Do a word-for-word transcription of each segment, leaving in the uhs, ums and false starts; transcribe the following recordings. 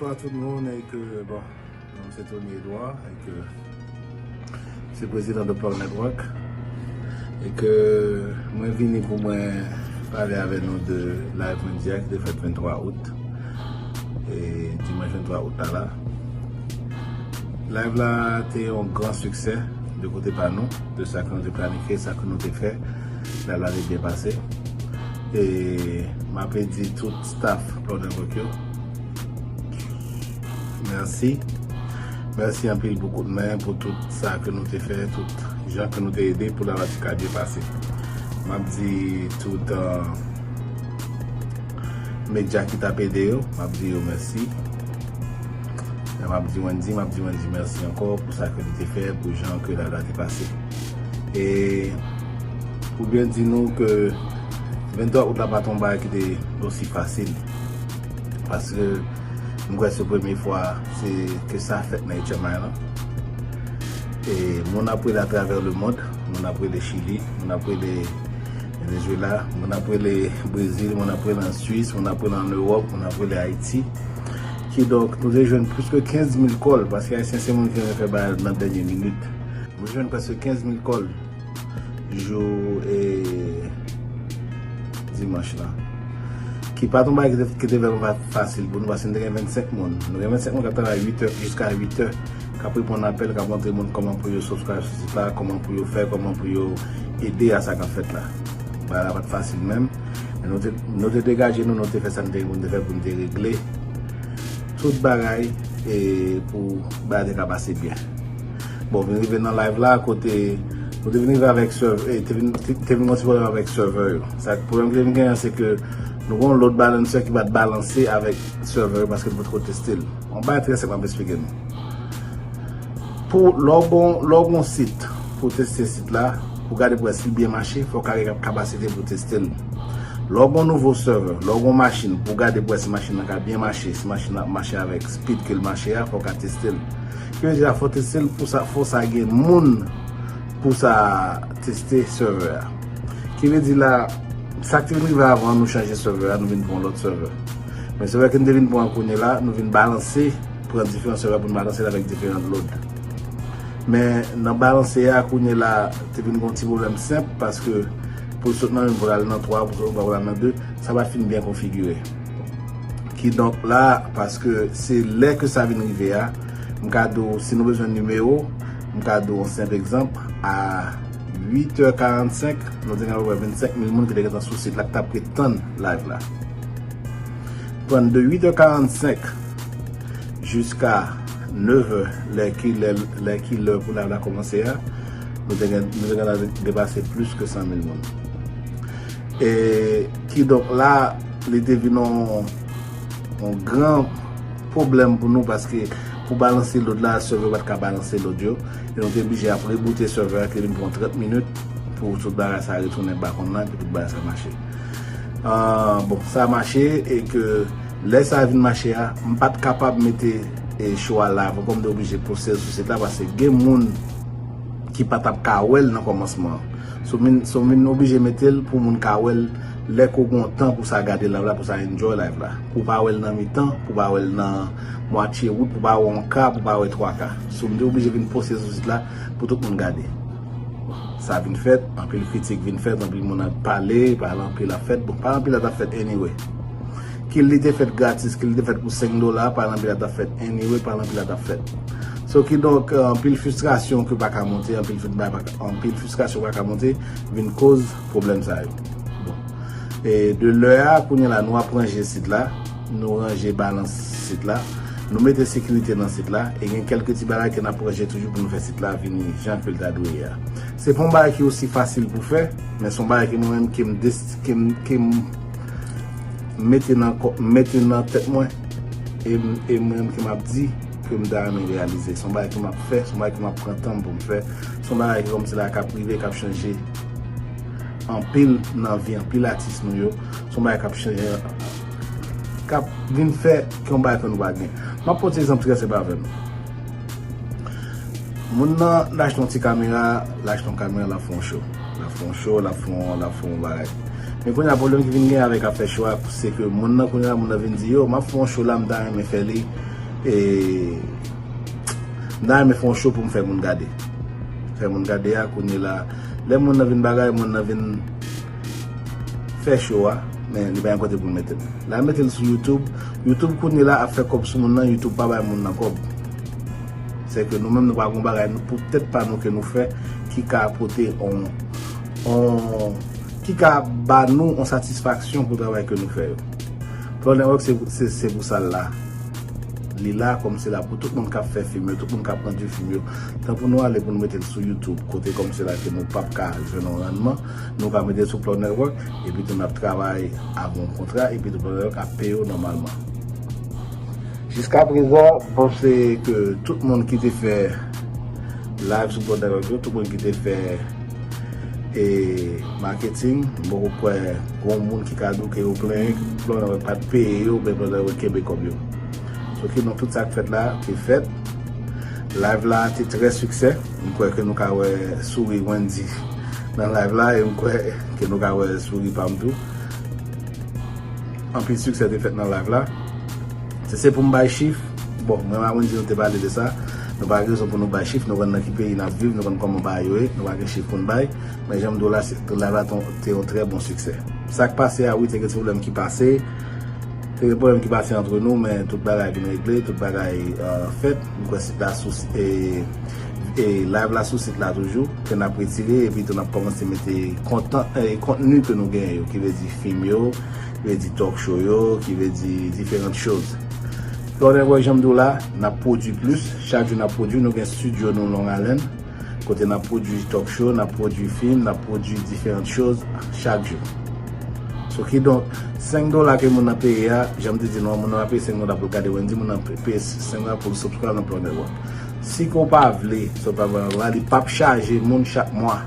Bonswa tout moun, e ke, bon, non se Tony Edouard, e ke se prezidan de Plug Network, e ke mwen vini pou mwen pale avè nou de live mwen di a ki te fèt venntwa out, e dimanch venntwa out la la. Live la te yon gran siksè de kote pa nou, de sa ke nou te planifye, sa ke nou te fè. Live la te byen pase. E m ape di tout staff Plug Network yo, mèsi. Mèsi anpil pou kout men, pou tout sa ke nou te fè, tout jan ke nou te ede pou live la te ka byen pase. M ap di tout, uh, medya ki t ap ede yo, m ap di yo mèsi. E m ap di Wendy, m ap di Wendy mèsi ankò pou sa ke li te fè, pou jan ke live la te pase. E pou byen di nou ke venntwa out la pa t yon bagay ki te osi fasil. Paske m kwè se premye fwa se ke sa fèt nan H M I lan. E moun ap rele atravè lemond, moun ap rele Chili, moun ap rele Venezuela, moun ap rele Brezil, moun ap rele an Swis, moun ap rele an Ewòp, moun ap rele Ayiti. Kidonk, nou te jwenn plis ke kenz mil call, paske Ayisyen se moun ki renmen fè bagay nan dènye minit. Nou jwenn prèske kenz mil call jou, e, dimanch lan. Ki pa t yon bagay ki te, ki te vrèman pa fasil pou nou, paske nou te gen vennsenk moun. Nou gen vennsenk moun k ap travay uit è jiska uit è, k ap reponn apèl, k ap montre moun kòman pou yo subscribe sou sit la, kòman pou yo fè, kòman pou yo ede a sa k ap fèt la. Bagay la pa t fasil menm. Men nou te, nou te degaje nou, nou te fè sa nou te gen pou nou te fè, pou nou te regle tout bagay, e pou bagay te ka pase byen. Bon, vin rive nan live la, kote nou te vin rive avèk server, e te vin, te, te vin gon ti pwoblèm avèk server yo. Sa, pwoblèm ki te vin genyen, se ke nou gon load balancer ki pa t balanse avèk server yo paske nou potko teste l. Yon bagay trè senp m ap esplike nou. Pou lè w gon, lè w gon sit pou teste sit la, pou gade pou wè si l byen mache, fò w ka gen kapasite pou teste l. Lè w gon nouvo server, lè w gon machin pou gade pou wè si machin nan ka byen mache, si machin nan ap mache avèk speed ke l mache a, fò w ka teste l. Ki vle di la, fò w teste l pou sa, fò sa gen moun pou sa teste server a. Ki vle di la, sa k te vin rive avan, nou chanje server a, nou vin pran lòt server. Men server ke nou te vin pran kounye la, nou vin balanse, pran diferan server pou n balanse l avèk diferan load. Men nan balanse a, kounye la, te vin gon ti pwoblèm senp, paske pou l sot nan youn, pou l al nan twa, pou l sot nan twa, pou l al nan de, sa pa t fin byen konfigire. Kidonk la, paske se lè ke sa vin rive a, m ka di w, si nou bezwen nimewo, m ka di w yon senp egzanp, a uit è karannsenk, nou te gen apèprè vennsenk mil moun ki te gentan sou sit la, ki t ap ret tann live la. Pran de uit è karannsenk jiska nèf è, lè ki lè, lè ki lè pou live la kòmanse a, nou te gen, nou te gentan depase plis ke san mil moun. E kidonk la, li te vin yon, yon gran pwoblèm pou nou, paske pou balanse load la, server pa t ka balanse load yo. E nou te blije ap reboute server a, ki te vin pran trant minit pou tout bagay sa retounen back online, pou tout bagay sa mache. Ah, bon, sa mache, e ke lè sa vin mache a, m pa t kapab mete, e, show a live ankò, m te oblije poste l sou sit la, paske gen moun ki pa t ap ka wè l nan kòmansman an. So, m vin, so, m vin oblije mete l pou moun ka wè l lè ke w gen yon tan pou sa gade live la, pou sa enjoy live la. Pou w pa wè l nan mitan, pou w pa wè l nan mwatye wout, pou w pa wè yon ka, pou w pa wè twa ka. So, m te oblije vin poste l sou sit la pou tout moun gade. Sa vin fèt, anpil kritik vin fèt, anpil moun ap pale, pale anpil ap fèt. Bon, pale anpil la t ap fèt anyway. Ke li te fèt gratis, ke li te fèt pou senk dola, pale anpil la t ap fèt anyway, pale anpil la t ap fèt. So, kidonk, eh, anpil fristrasyon ke pa ka monte, anpil fri-, pa, pa, anpil fristrasyon pa ka monte, vin koz pwoblèm sa yo. Bon. E de lè a, kounye la, nou ap ranje sit la, nou ranje balans sit la, nou mete sekirite nan sit la, e gen kèlke ti bagay ke n ap ranje toujou pou nou fè sit la vini jan ke l ta dwe ye a. Se pa yon bagay ki osi fasil pou fè, men se yon bagay ke mwen menm ke m des-, ke m, ke m mete nan kò, mete nan tèt mwen, e m, e mwen menm ke m ap di ke m ta renmen reyalize. Se yon bagay ke m ap fè, se yon bagay ke m ap pran tan m pou m fè, se yon bagay ke kòmsi la k ap rive, k ap chanje anpil nan vi anpil atis nou yo, se yon bagay k ap chanje, k ap vin fè ke yon bagay ke nou pa gen. M ap pote egzanp trè senp avè nou. Moun nan l achte yon ti kamera, l achte yon kamera, l ap fè yon show. L ap fè yon show, l ap fè yon, l ap fè yon bagay. Men kounye a, pwoblèm ki vin gen avèk ap fè show a, se ke moun nan, kounye a, moun nan vin di, yo, m ap fè yon show la, m ta renmen fè li E m ta renmen fè yon show pou m fè moun gade. Fè moun gade a, kounye la, lè moun nan vin bagay, moun nan vin fè show a, men li pa gen kote pou l mete l. La mete l sou YouTube. YouTube kounye la ap fè kòb sou moun nan, YouTube pa bay moun nan kòb. Se ke nou menm nou pa gon bagay nou pou tèt pa nou ke nou fè ki ka pote on, on, ki ka ba nou on satisfaksyon pou travay ke nou fè yo. Plug Network se, se, se pou sa l la. Li la kòm se la pou tout moun k ap fè fim yo, tout moun k ap pwodui fim yo. Tan pou nou ale pou nou mete l sou YouTube, kote kòm se la ke nou p ap ka jwenn yon rannman, nou ka mete l sou Plug Network, epi tou n ap travay avè yon kontra, epi tou Plug Network ap peye w nòmalman. Jiska prezan, m panse ke tout moun ki te fè live sou Plug Network yo, tout moun ki te fè e marketing, m poko kwè gon moun ki ka di w ke yo plenyen, Plug Network pa t peye yo, men Plug Network kenbe kòb yo. So kidonk tout sa k fèt la, te fèt. Live la te trè siksè. M kwè ke nou ka wè souri Wendy nan live la, e m kwè ke nou ka wè souri pa m tou. Anpil siksè te fèt nan live la. Si se pou m bay chif, bon, mwen ak Wendy nou te pale de sa. Nou pa gen rezon pou nou bay chif, nou konn nan ki peyi n ap viv, nou konn kòman bagay yo ye, nou pa gen chif pou n bay. Men jan m di w la, se, live la te, te yon trè bon siksè. Sa k pase a, wi, te gen ti pwoblèm ki pase. Te gen pwoblèm ki pase antre nou, men tout bagay vin regle, tout bagay, euh, fèt. M kwè sit la sou, e, e live la sou sit la toujou, ke n ap retire, epi tou n ap kòmanse mete kontan, e, kontni ke nou genyen yo, ki vle di fim yo, ki vle di talk show yo, ki vle di diferan choz. Lòt wè jan m di w la, n ap pwodui plis, chak jou n ap pwodui, nou gen estidyo nou Long Island, kote n ap pwodui talk show, n ap pwodui fim, n ap pwodui diferan choz chak jou. So kidonk, senk dola ke moun nan peye a, jan m te di nou an, moun nan pa peye senk dola pou l gade Wendy, moun nan pe-, peye senk dola pou l subscribe nan Plug Network. Si ke w pa vle subscribe nan Plug Network, li p ap chaje moun chak mwa.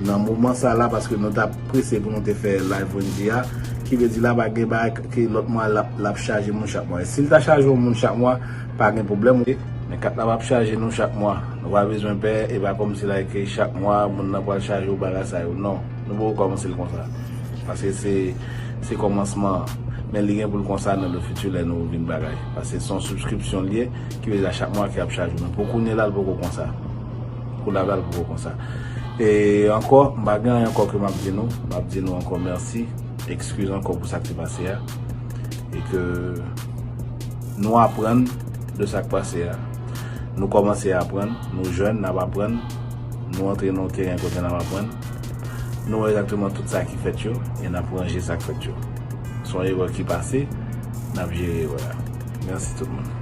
Nan moman sa la, paske nou t ap prese pou nou te fè live Wendy a, ki vle di la pa gen bagay ke lòt mwa l ap, l ap chaje moun chak mwa. E si l ta chaje yon moun chak mwa, pa gen pwoblèm, men kat la p ap chaje nou chak mwa. Nou pa bezwen pè, e pa kòmsi like chak mwa moun nan pral chaje w bagay sa yo. Non, nou poko kòmanse l konsa. Paske se, se kòmansman an. Men li gen pou l konsa nan le futur lè nou vin bagay. Paske se yon subscription l ye, ki vle di a chak mwa ki ap chaje w. Men pou kounye la, l poko konsa. Pou la, la, l poko konsa. E ankò, m pa gen anyen ankò ke m ap di nou. M ap di nou ankò mèsi. Ekskiz ankò pou sa k te pase a. E ke nou aprann de sa k pase a. Nou kòmanse aprann, nou jèn, n ap aprann, nou antre nan yon teren kote n ap aprann. Nou wè egzakteman tout sa ki fèt yo, e n ap ranje sa k fèt yo. Se yon erè ki pase, n ap jere erè a. Mèsi tout moun.